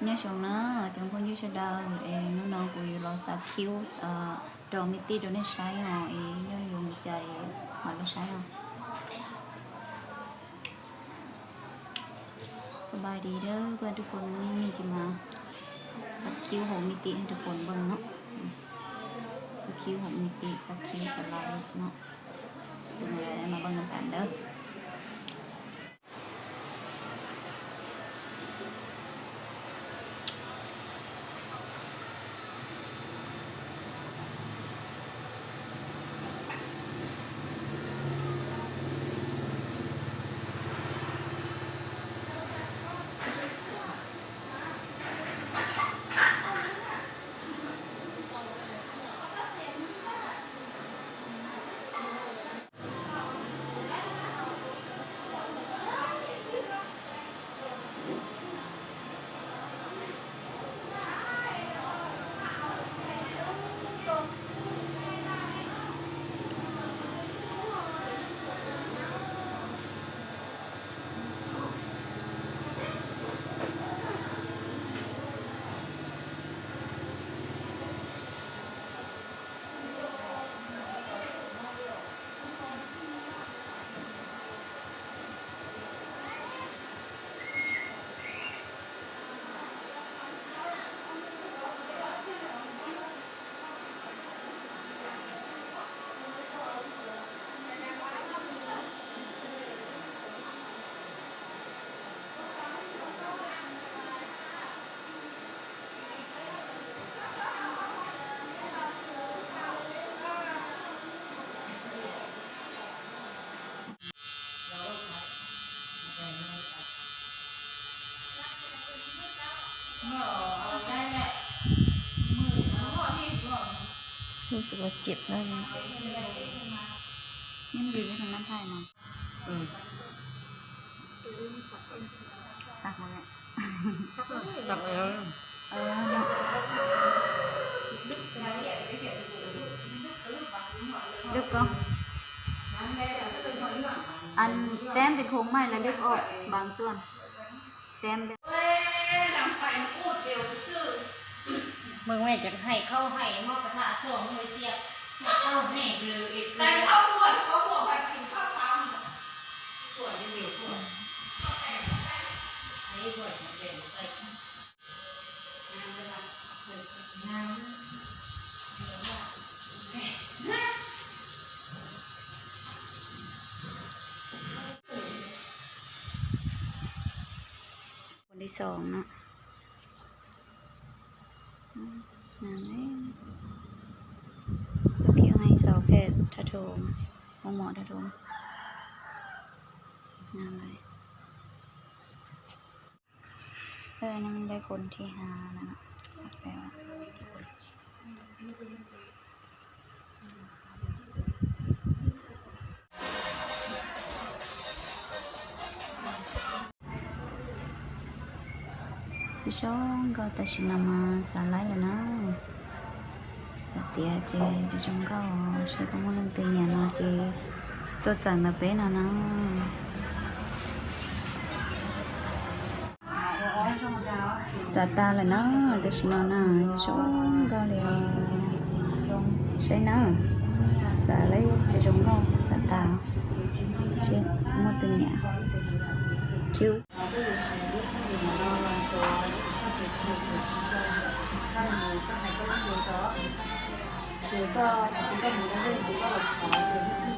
ຍາຊົງນະ ຈົງຄົນຢູ່ຊະດາເອງ ນ້ອງໆ ກູຢູ່ລໍສັກຄິວ ເອີ ດອກມິຕິໂດເນໄຊຫອເອງ ຍອດຢູ່ໃຈມາເລໄຊຫອ. ສະບາຍດີເດີເພື່ອນທຸກຄົນ, ມື້ນີ້ມີຊິມາສັກຄິວຫົກມິຕິໃຫ້ທຸກຄົນເບິ່ງເນາະ. ສັກຄິວຫົກມິຕິ ສັກຄິວສະໄລເນາະ ເປັນຈັ່ງໃດ ມາເບິ່ງນຳກັນເດີ. ຮູ້ສຶກວ່າເຈັບແລ້ວນະ. ຍັງດີຢູ່ ທາງນັ້ນຖ່າຍມາ. ອືມ ຄັກບໍ່ແມ່? ຄັກແລ້ວ ເອີ ເນາະ ເລິກກໍ ອັນ ແຕ້ມເປັນໂຄງໃໝ່ ແລ້ວເລິກອອກບາງສ່ວນ ແຕ້ມ. ເບິ່ງແມ່ຈະໃຫ້ເຂົ້າໃຫ້ໝໍກະທະສອງໜ່ວຍສຽບ ເຂົ້າແຫ້ງເລີຍ ແຕ່ເຂົ້າບວດ ເຂົ້າບວດໄປກິນເຂົ້າເຊົ້ານີ້ ບວດດຽວ ບວດ ອັນນີ້ບວດແດງໃສ່ ຄົນທີສອງເນາະ. ອືມ ງາມເດ້ ສັກຄິວໃຫ້ສາວແພດທາໂທມ ໂຮງໝໍທາໂທມ ງາມຫຼາຍ. ເອີ ອັນນີ້ໄດ້ຄົນທີຫ້າແລ້ວເນາະ ສັກແລ້ວ. ຈະຊົງເກົ້າ ຕາຊິນາມາ ສາໄລລະນາ ສະເຕຍເຈ ຈະຊົງເກົ້າ ເຊກະມຸນເຕຍານາເຈ ໂຕສັງນະເປນານາ. ສາຕາລະນາ ແຕ່ຊິນອນນາ ຊົງເກົ້າແລ້ວ ໃຊ່ນາ ສາເລ ຈະຊົງເກົ້າ ສາຕາ ເຊ ໂມເຕເນຍ ຄິວ ເອີ